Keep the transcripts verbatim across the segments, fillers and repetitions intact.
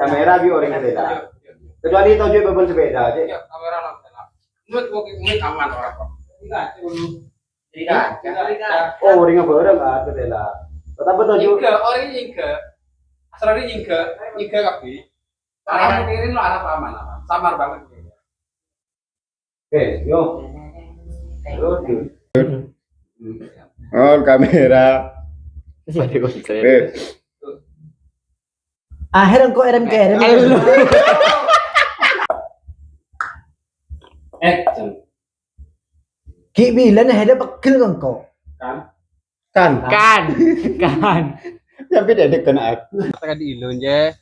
Kamera bi' orèng sepeda. Kecuali toju' bâbâl sepeda, Cek. Iya, kamera langsung. Menurut gua, menurut aman orang kok. Enggak, dulu. Jadi kan, jadi kan. Oh, orèng bârâng kan, sepeda. Tetep toju'. Nyingke, orèng nyingke. Asal orèng nyingke, nyingke kabeh. Arah mikirin lo arah aman, aman. Samar banget. Oke, yo. Yo, yo. Oh, kamera. Eh. Akhèr engko' èrèm-kèrèm. Action. Ghi' bilân hèdhâ pegghel engko'. Kan? Kan. Kan. Kan. Sampai dedek kena aku. Kata di ilun je.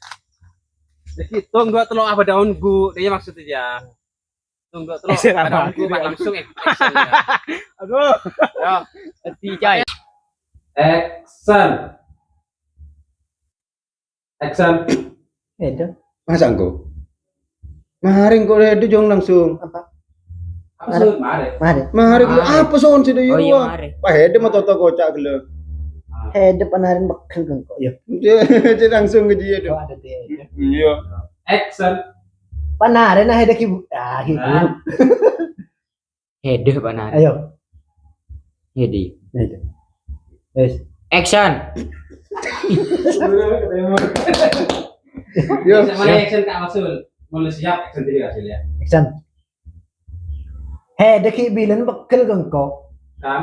Jadi tunggu telur apa daun gu, dia maksudnya ya. Tunggu telur apa daun gu, pas langsung action ya. Aduh. Ya, hati coy. Action. Action. Hèdhâ. Masa engko'? Marè engko' hèdhâ jhung langsung. Apa? Apa, Son? Marè. Marè. Marè engko' apa, Son, sè dâ' Oh, iya, iyâ? Marè. Pas hèdhâ matoto kocak ghellâ'. Hèdhâ panarèn pegghel engko', ya. Dia langsung ke dia tuh. Oh, ada dia, ya. Iya. Action. Panarèn nah hèdhâ kibu. Ah, kibu. Nah. Hèdhâ, Pak Nari. Ayo. Hèdhâ. Hèdhâ. Wes. Action. Yo. Mulai action, Kak Masul. Mulai siap, action dulu, Kak Sul, ya. Action. Hèdhâ ghi' bilân pegghel engko'. Kan?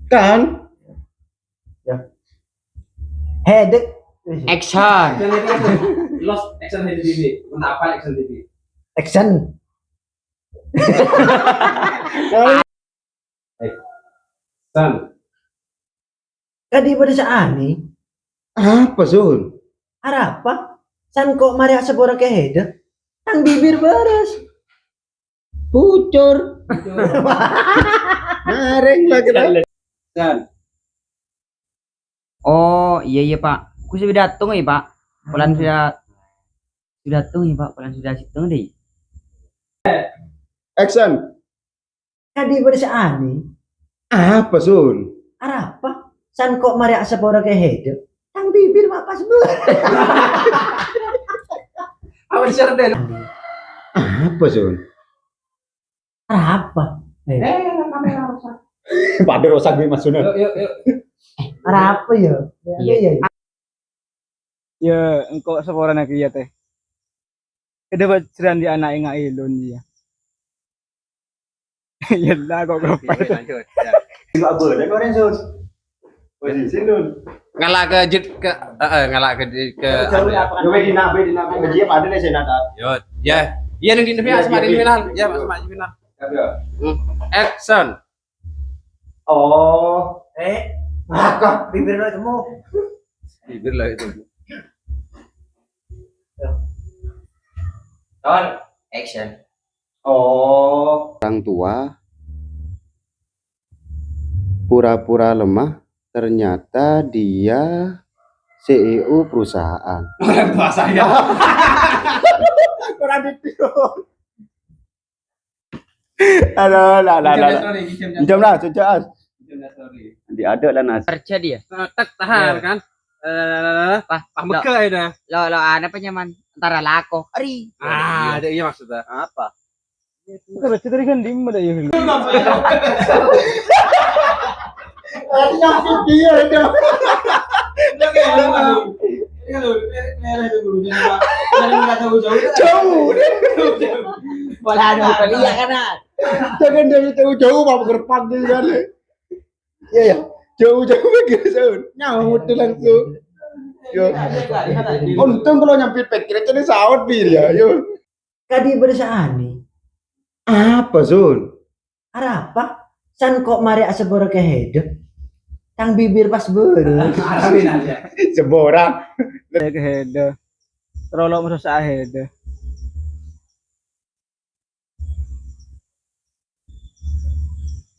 Kan? Ya. Hèdhâ. Action. Action itu, Sul. Los action hèdhâ dulu. Kenapa action dulu? Action. San. Kadi' bâdâ sè anèh. Apa, Sun? Arapa? San ko' marè asapora ka hèdhâ. Tang bibir bârâs. Pucor. Marèng la kita. San. Oh, iyâ, iyâ, Pak. Ku sudah dateng, ya, Pak. Polana sudah, sudah dateng, ya, Pak. Polana sudah sèttong, deh. Action. Kadi' bâdâ sè anèh. Apa, Sun? Arapa? San ko' marè asapora ka hèdhâ. Tang bibir, Pak, pas bârâs. Apa, Sun? Arapa, Sun? Arapa? Eh. Eh, kamera rusak. Padâ rusak, Bi, Mas Sunan. Yuk, yuk, yuk. Arapa, ya? Iya. Iya, iya. Ya, engko' saporana kèya, tè. Kèdhâ bâjrân di ana' enga' elon, ya. Ya lah, kok kepet. Lanjut, lanjut. Ya. Enggak boleh, kok, Ren, Sun? Posisi, Sun. Ngala' ka jut-, ka, heeh, ngala' ka di-, ka, jauh anu, ya. Apa? Yo, di nabe, di nabe. Dia pada nih, saya nata. Yo, ya. Iya, yang di nabe, iya, asma iya, di iya. Final. Ya, asma di final. Ya, ya. Hmm. Action. Oh. Eh, maka bibir lo temu. Bibir lo itu. Ton, action. Oh. Orang tua pura-pura lemah, ternyata dia C E O perusahaan. Orang tua saya. Kurang detail. Aduh, lah, lah, lah, lah. Jam lah, sejak. Jam lah, sorry. Nanti ada lah, Nas. Kerja dia. Eh, tak tahan, ya. Kan? Eh, lah, lah, lah, lah. Wah, pas lo, mega ya dah. Lo, lo, ana apa nyaman? Antara lako. Ari. Ah, ada iya maksudnya. Apa? Bukan berarti tadi kan di mana ya? Berarti nyangkut dia itu. Jauh. Malah ada hotel, iya kan, ah? Jangan dari jauh-jauh, Pak, berpanggung kali. Iya, ya. Jauh-jauh mikir, Sun. Nyaut langsung. Yo. Untung kalau nyampe pikir aja nih saut, Bir, ya. Yo. Kadi' bâdâ sè anèh. Apa, Sun? Arapa? San ko' marè asapora ka hèdhâ. Tang bibir pas bârâs. Sabora. Ka hèdhâ. Terus lo maso' sa hèdhâ.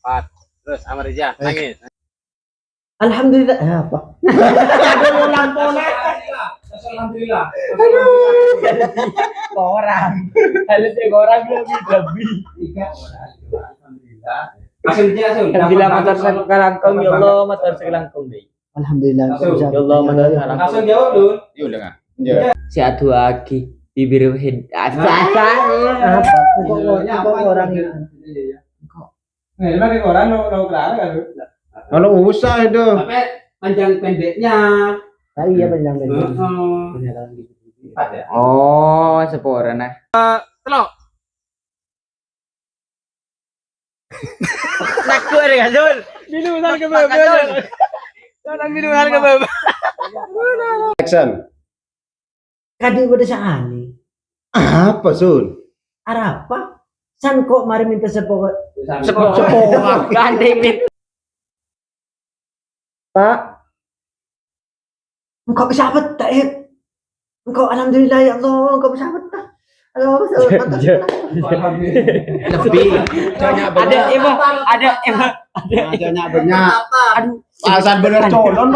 Pat. Terus, Amarija, eh. Nangis. Alhamdulillah, eh, apa? Aduh, ulang pola. Alhamdulillah. Aduh, korang. Ada sih korang lebih, lebih. Tiga, alhamdulillah. Langsung aja, langsung. Alhamdulillah, matur sakalangkong, ya Allah, matur sakalangkong, deh. Alhamdulillah. Langsung. Ya Allah, matur sakalangkong. Langsung jawab, Dun. Yuk, dengar. Iya. Sè adu'aaghi bibir wèh. Asa-asa. Apa? Kok orang, kok orang ini? Nah, ini pakai koran lo lo kelar kan? Kalau usah itu. Sampai panjang pendeknya. Ah, iya, panjang pendek. Heeh. Oh, sepora nah. Telok. Takut ya, Jul. Minuman ke bawah. Minuman ke bawah. Action. Kadhi pada sa'ani. Apa, Sun? Arapa? San kok mari minta sepoko. Sepora. Ganti mit. Pak, engko' bisa betah, eh. Engko' alhamdulillah ya Allah, engko' bisa betah. Allah, Allah, Allah. Lebih. Ada emang, ada emang. Ada banyak. Aduh, alasan bener colon.